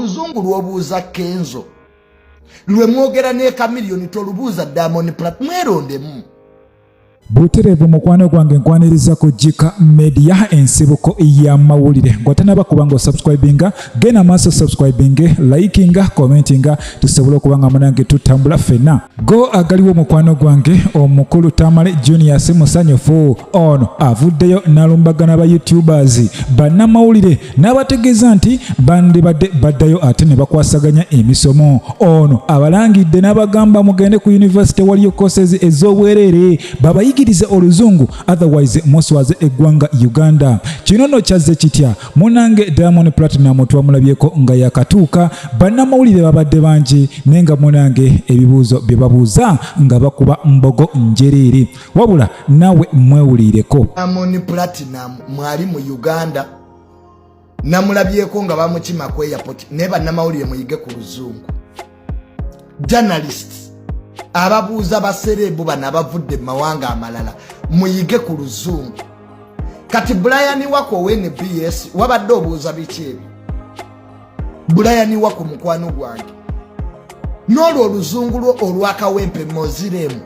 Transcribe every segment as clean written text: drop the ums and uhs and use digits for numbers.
Oluzungu lw'obuuza Kenzo lwe mwogera ne Chameleone tolubuuza Diamond Platnumz, mwerondemu. Butereevu mukwano gwange, nkwaniriza ku Jika Media, ensibuko y'amawulire. Ng'otanaba kuba nga osubscribinga, genda maaso subscribing, likinga, commentinga, tusobole okuba nga munange tutambula ffenna. Go agaliwo mukwano gwange omukulu Tamale Junior si musanyufu. Ono avuddeyo n'alumbagana ba YouTubers, bannamawulire, n'abategeeza nti bandibadde baddayo ate ne bakwasaganya emisomo. Ono abalangidde n'abagamba mugende ku yunivasite, waliyo courses ez'obwereere, babayigirize oluzungu, otherwise muswaze eggwanga Uganda. Kino nno kyazze kitya? Munange Diamond Platinum twamulabyeko nga yakatuuka, bannamawulire babadde bangi, naye nga munange ebibuuzo bye babuuza nga bakuba mbogo njereere. Wabula naawe mwewuliireko. Diamond Platinum mwali mu Uganda, namulabyeko nga bamukima ku airport, naye bannamawulire muyige ku luzungu. Journalists ababuuza ba celeb bano abavudde mu mawanga amalala, muyige ku luzungu. Kati Brian Wako owa NBS, wabadde obuuza biki ebyo? Brian Wako mukwano gwange, n'olwo oluzungu lwo olwakawempe moziremu.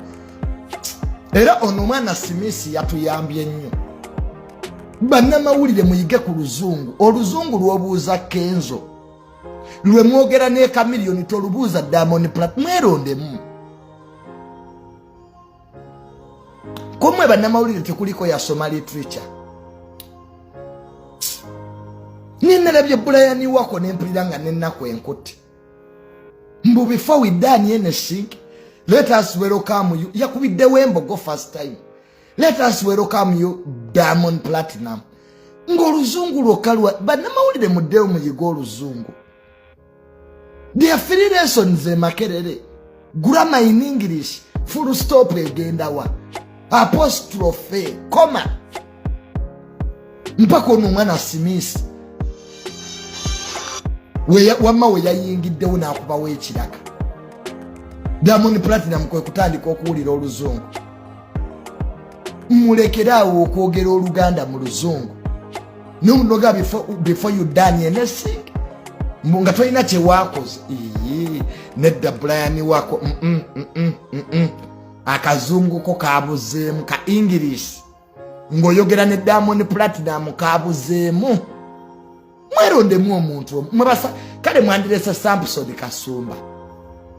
Era ono omwana Simisi yatuyambye nnyo. Bannamawulire muyige ku luzungu. Oluzungu lw'obuuza Kenzo lwe mwogera ne Chameleone tolubuuza Diamond Platnumz, mwerondemu. Kumwe bannamawulire tekuliko yasoma literature. Ninalabye Brian Wako nempulira nga nennaku enkutte. Mbu before we done anything, let us welcome you. Yakubiddewo embogo first time. Let us welcome you, Diamond Platinum, ng'oluzungu lwokka lwa bannamawulire. Muddeyo muyige oluzungu. There are free lessons e Makerere. Grammar in English, full stop egenda wa, apostrophe, comma, mpaka ono omwana Simisi wamma we yayingiddewo n'akubawo ekiraka. Diamond Platinum kwe kutandika okuwulira oluzungu. Mulekere awo okwogera oluganda mu luzungu nomunoga. Before you done anything, nga tolina kyewakoze. Iyi nedda, Brian Wako, akazunguko kabuzeemu ka English ng'oyogera ne Diamond Platinum kabuzeemu. Mwerondemu omuntu mwebasa. Kale mwandirese Samson Kasumba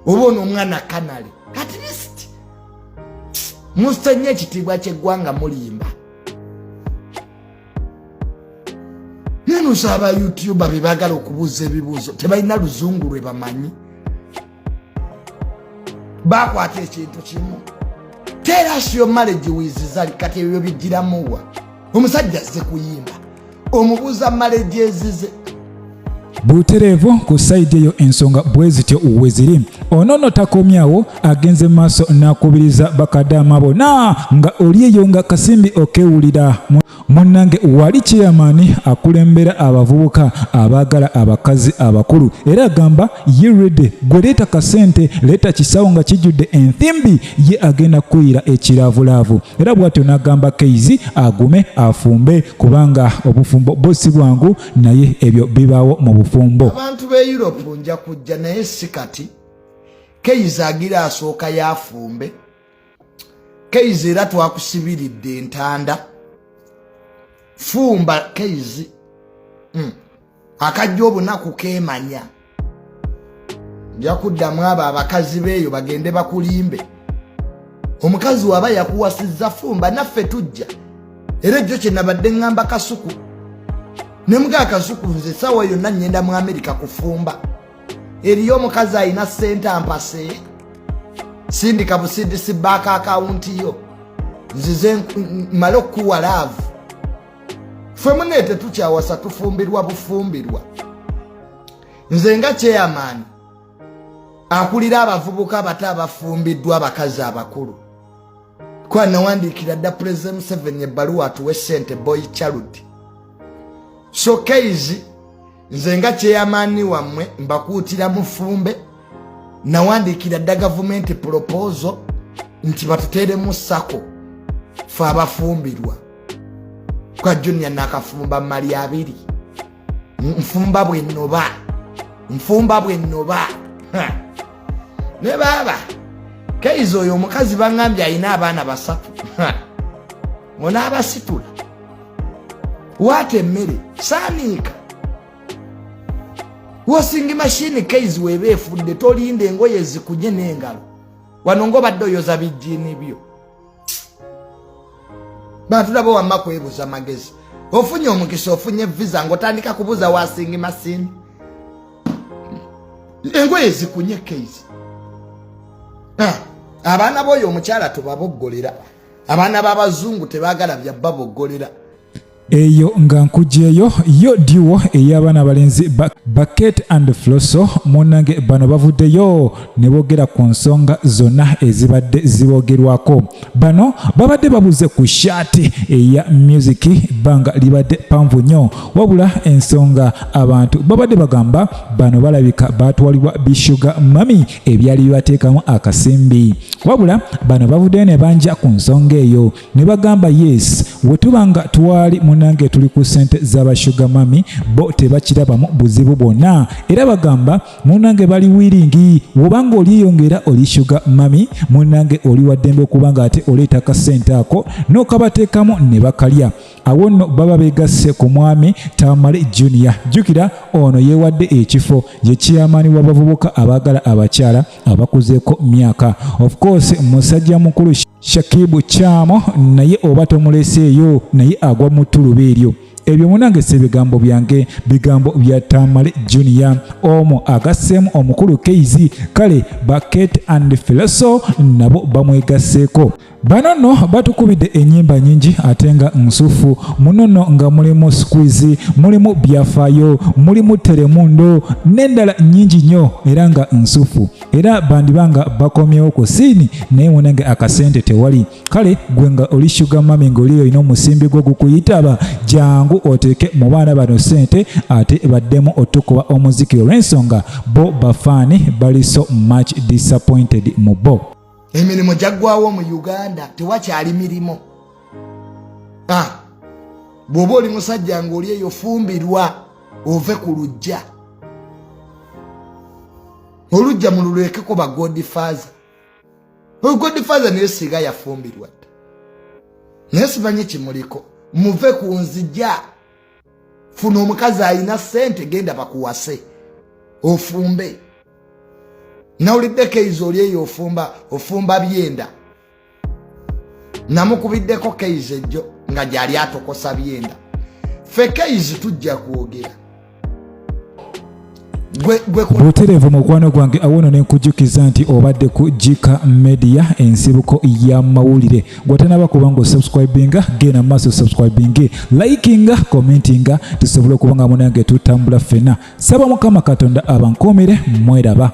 oba ono omwana Kanale. At least musenye ekitiibwa kyeggwanga. Mulimba nenusa aba YouTuber bebagala okubuuza ebibuuzo tebalina luzungu lwe bamanyi. Bakwata ekintu kimu, tell us your marriage with Zari. Kati ebyo bijjiramuwa? Omusajja azze kuyimba, omubuuza marriage ezize. Butereevu ku side eyo ensonga bwe zityo we ziri. Ono nno takomyawo, agenze maaso n'akubiriza bakadaama bonna nga oli eyo nga kasimbi okewulira. Munnange wali chairman akulembera abavubuka abaagala abakazi abakulu, era agamba ye ready, gwe leeta kasente, leeta kisawo nga kijjudde enthimbi, ye agenda kuyira ekiraavulaavu. Era bw'atyo n'agamba Keizi agume afumbe, kubanga obufumbo bwo si bwangu, naye ebyo bibaawo mu bufumbo. Abantu b'e Europe, nja kujja naye si kati. Keizi agira asooka yafumbe. Keizi, era twakusibiridde entanda, fumba Keizi. Akajja obunaku keemanya. Nja kuddamu abo abakazi beeyo bagende bakulimbe. Omukazi waba yakuwasizza, fumba, naffe tujja. Era ejjo kye nabadde ŋŋamba Kasuku ne mugaa Kasuku, nze essaawa yonna ŋŋenda mu Amerika kufumba. Eriyo omukazi alina ssente ampase, sindika busindisi bank account yo, nzize mmale okukuwa love. Ffe mune tetukyawasa, tufumbirwa bufumbirwa. Nze nga chairman akulira abavubuka abato abafumbiddwa abakazi abakulu, kuba nawandiikira dda President Museveni ebbaluwa atuwe ssente boy child. So Keizi, nze nga chairman wammwe mbakuutira mufumbe. Nawandiikira dda gavumenti proposal nti batuteeremu SACCO fe abafumbirwa. Kwa Junior nakafumba mali 20, nfumba bwe nnoba. Nfumba bwe nnoba. Ne baaba Keizi oyo omukazi baŋŋambye alina abaana basatu, onaabasitula waata emmere, saaniika washing machine. Keizi weeba efudde, tolinda, engoye zikunye n'engalo wano ng'obadde oyoza bijjiini byo. Bantu nabo wamma kwebuza magezi. Ofunye omukisa, ofunye visa, ng'otandika kubuza washing machine, engoye zikunye. Keizi, abaana b'oyo omukyala tubaboggolera. Abaana b'abazungu tebaagala bya baboggolera. Eyo nga nkugyeyo yo duo ey'abaana abalenzi ba Kate and Flosso. Munnange, bano bavuddeyo ne boogera ku nsonga zonna ezibadde zibogerwako. Bano babadde babuze ku shaati eya music, bbanga libadde ppanvu nnyo, wabula ensonga abantu babadde bagamba bano balabika batwalibwa bi sugar mummy ebyali bibateekamu akasimbi. Wabula bano bavuddeyo ne banja ku nsonga eyo ne bagamba, yes, we tuba nga twali munange tuli ku ssente z'aba sugar mummy, bo tebakirabamu buzibu bwonna. Era bagamba munange bali willing, wobanga oliyongera oli sugar mummy, munange oli waddembe okuba nga ate oleeta akasente ako n'okabateekamu ne bakalya. Awo nno baba beegasse ku mwami Tamale Junior. Jjukira ono yeewadde ekifo ye chairman w'abavubuka abaagala abakyala abakuzeeko myaka. Of course musajja mukulu Shakibu Kyamo naye oba tomuleseeyo, naye agwa mu ttuluba eryo. Ebyo munange si bigambo byange, bigambo bya Tamale Junior omu agasseemu omukulu Keizi. Kale ba Kate and Filoso nabo bamwegasseeko. Bano nno batukubidde ennyimba nnyingi ate nga nsufu muno nno, nga mulimu Squeeze, mulimu Byafaayo, mulimu Teremundo n'endala nnyingi nnyo era nga nsufu. Era bandiba nga bakomyewo ku scene, naye munange akasente tewali. Kale gwe nga oli sugar mummy, ng'oli olina omusimbi gwo gukuyitaba, jangu oteeke mu baana bano sente ate baddemu otukuba omuziki, olw'ensonga bo bafaani bali so much disappointed mu bo. Emirimu gyaggwawo mu Uganda, tewakyali mirimu. Bw'oba oli musajja ng'oli eyo, fumbirwa ove ku lujja. Olujja mululwekeko ba godfather. Godfather naye singa yafumbirwa dda, naye simanyi kimuliko. Muve ku nzija, funa omukazi alina sente, genda bakuwase ofumbe. Nawuliddeko eizo oli eyo ofumba, ofumba byenda. Namukubiddeko Keizi ejjo nga gyali atokosa byenda. Ffe Keizi tujja kwogera. Butereevu mukwano gwange, awono nenkujjukiza nti obadde ku Jika Media, ensibuko y'amawulire. Gwetanaba kuba nga osubscribinga, genda maaso subscribinge, likinga, commentinga, tusobole okuba nga munange tutambula ffena. Saba Mukama Katonda abankuumire. Mweraba.